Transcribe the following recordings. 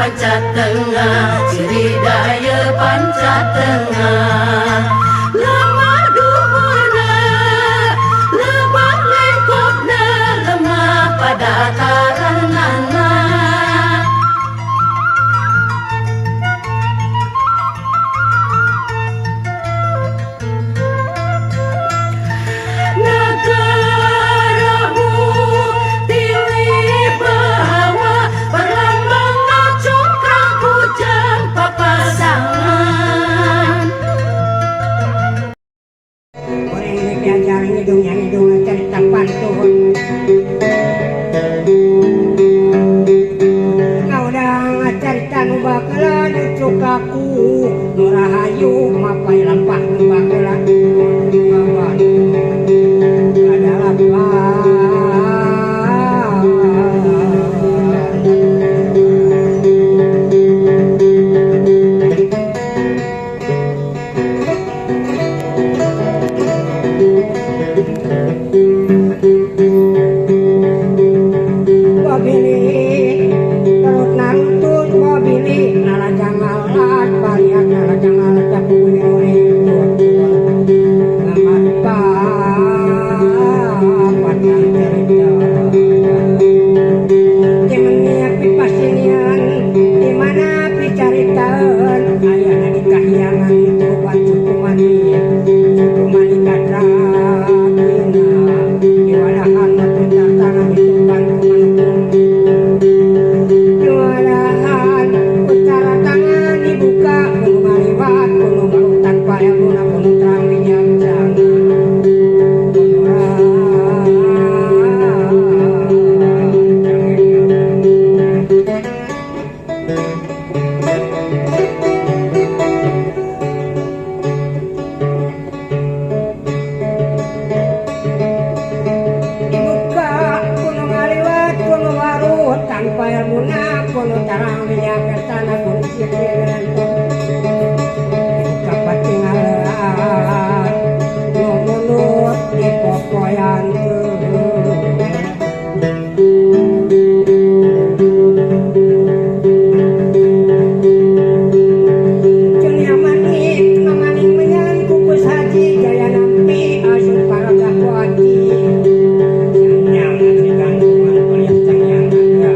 Panca Tengah, ciri daya Panca Tengah. Lemah duburna, lebat lengkopna, lemah pada taranana. Negaramu tiwi bawa perlambang congkrang kujang papasangan. Kuring diajar ngidung yang ngidung cerita pantun. Ngaudang cerita nu bageula dicukaku nu rahayu mapai lampah nu bageula ngawan kadalapan. Babili terus narutus babili nalajang alat baliak nalajang alat tapi ngamat papan cerita dimana pipasinian dimana picaritaan ayana di kahyangan itu bantu kumani kumani katrakina diwadahan perintah tangan itu bantu manukum diwadahan utara tangan dibuka kuno ngaliwat kuno baru tanpa ilmu kuno terang bijaksana kuno dibuka kuno ngaliwat kuno baru tanpa ilmu kuno terang bijaksana kuno siap kapatingalan numunut di popoyan Dunia manik mamaning menyan kukus haji jaya nampi asup paraga kuaci Sangyang atrigan kuliah sangyang naga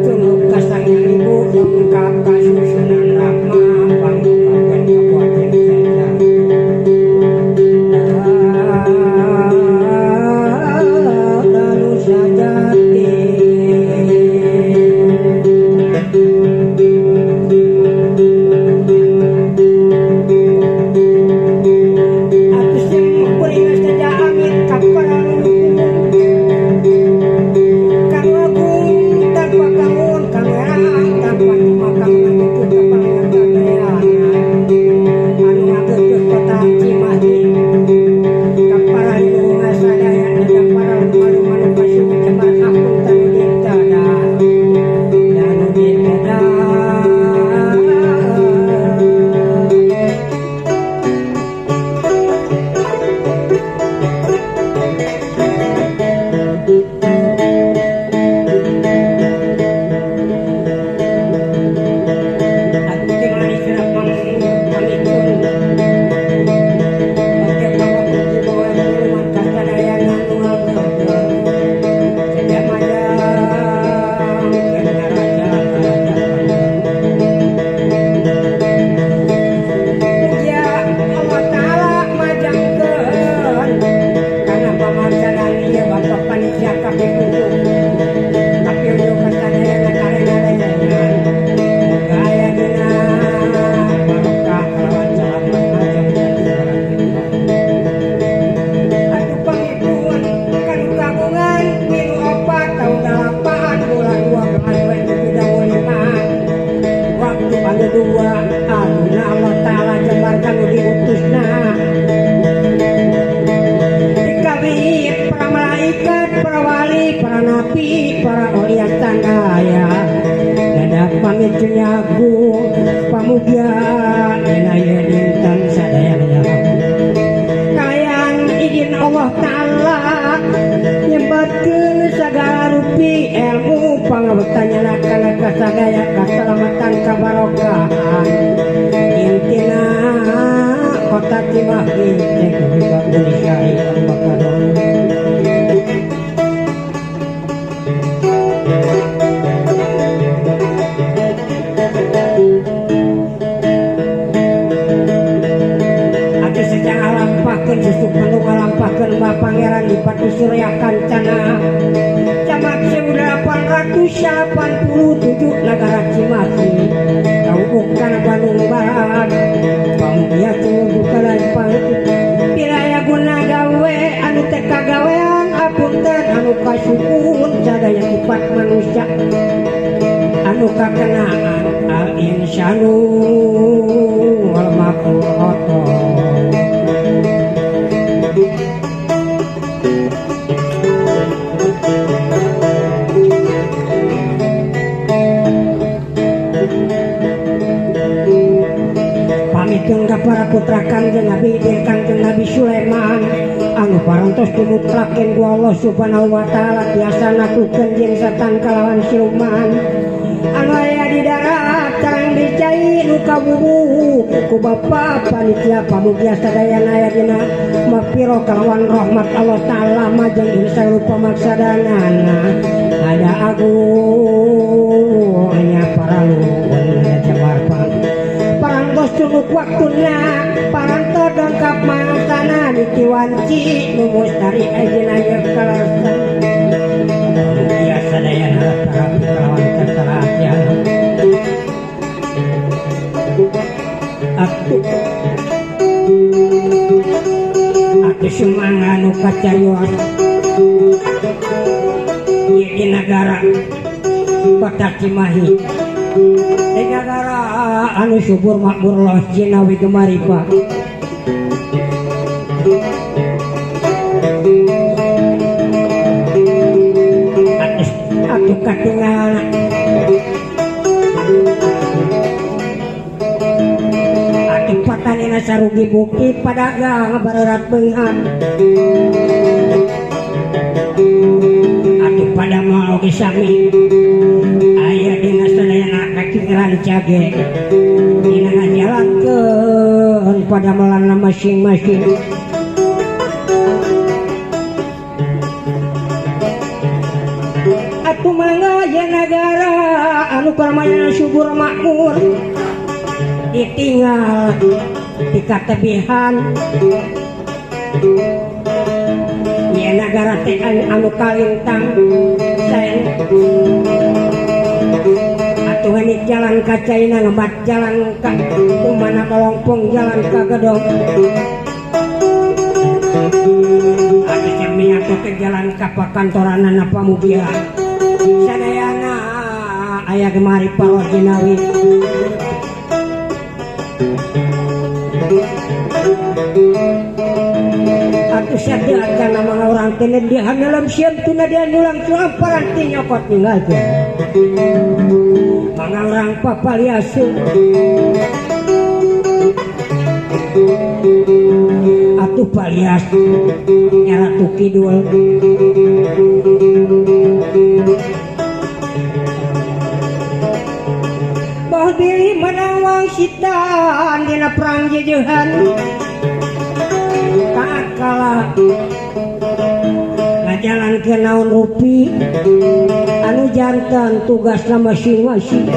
Tunduk kasangyang ibu lengkap kasusunan rahma panggukakan kabuatin saja. Lalu sajati Atus yang kuring saja amit kapara luluhur Kanu agung tanpa kangun kanu herang tanpa tumakang ngageukeuh kapalingan kadayana anu ngageukeuh kota Cimahi kapara luluhur sadaya kapara malu-malu kasuhun jemar hapunten ditada danu ditada. Atuh manis serap pamicun Oke pamapuji bawa puluman kasadayana nu ngageukeuh Sejak majang keur raja raja Mugia Allah Ta'ala majangkeun kana pamarsanan ieu Bapak Panitia KPU KPU kasadayana karena-rengan Moga aya dina barokah kalawan salamat majang ka Atuh pangipun kanu kagungan milu opat tahun dalapan bulan 12 2025 waktu anu dua anu Allah Ta'ala jembar kanu diutusna dikawit para malaikat, para wali, para nabi, para aulia tandaya dadak pamit agung pamugia dina ieu dinten sadaya kayan izin Allah Ta'ala nyembatkeun sagala rupi ilmu pangabektannya kana kasadaya kasalamatan. jantan kabarokahan intina kota Cimahi teh juga Indonesia bakal. Susuk menu ngalampahkeun Mbah Pangeran di Pati Surya Kancana camat 1887 nagara Cimahi kaubuk kana Bandung Barat pamugia tumuju kana piraya guna gawe anu teh kagawean apunten anu kasukun sadaya sifat manusia anu kakenaan al insanu wal makhluqat. Pamitkeun ka para putra Kangjeng Nabi jeung Kangjeng Nabi Sulaiman anu parantos dimutlakeun ku Allah Subhanahu wa taala tiasa naklukeun jeung setan kalawan siluman anu aya di darat sareng di cai nu kawuwu ku bapa panitia pamugia sadayana aya dina mapiro kalawan rahmat Allah taala majeng insa rupa maksadanana ada agung nya para luhur jabar parantos cunuk waktuna parantos dongkap mangsana ditiwanci nu mustari ayeuna ieu kalarsan pamugia sadayana tarapi kalawan kataratian atuh sumangga nu kacarios ieu di nagara kota Cimahi di nagara anu subur makmur los jinawi gemari Pak. Atuh katingal atuh patanina sarugi bukit padagang barerat beunghar atuh pada mau oge sami aya dina sadayana kacingeran cage dina ngajalankeun padamelanna masing-masing. Atuh mangga ye nagara anu karmayana subur makmur ditinggal di katebihan ye nagara teh anu kalintang saen atuh ini jalan ka China ngembat jalan ka kumana melongpong jalan ka gedong atuh cermin atuh ke jalan ka pakantoranana pamugia sadayana aya gemari paroh jinawi. Atuh sadaya kana mga urang teh dia dalam siam tuna dia nulang curang paranti nyokot ninggalkeun mga urang papaliasu atuh palias nyaratu kidul bah bilih menang wangsitan dina perang jejehan tak kalah ngajalankeun naon rupi anu jantan tugasna masing-masing.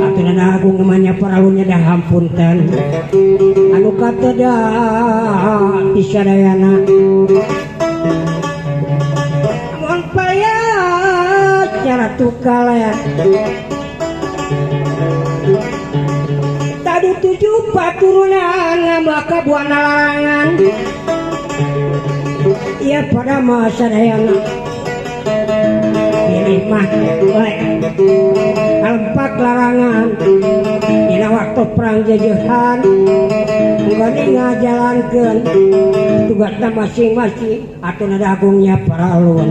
Atuh nada agung namanya paralunya dah hampunten anu kateda ti sadayana mun payah cara tukalean tadu tujuh paturunan ngambaka buana larangan ia pada masa dayana pilih mah baik kalempak larangan dina waktu perang jejehan nggoni ngajalankeun tugasna masing-masing atuh nada agungnya paralun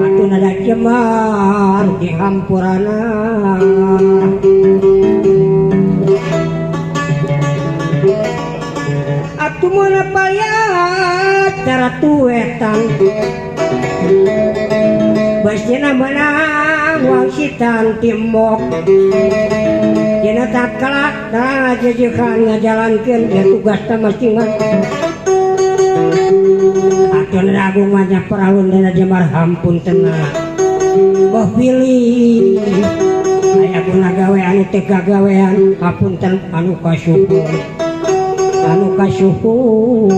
atuh nada jemar di hampurana. Atuh mana payah cara tuwetan Basina menang wangsitan timok dina tatkala ngajejekan ngajalankeun ya tugasna masing-masing. Atuh agung mah nya paralun dina jemar hampuntenna. Boh pilih aya guna gawe anu teu gagawean hapunten anu kasuhun anu kasuhun.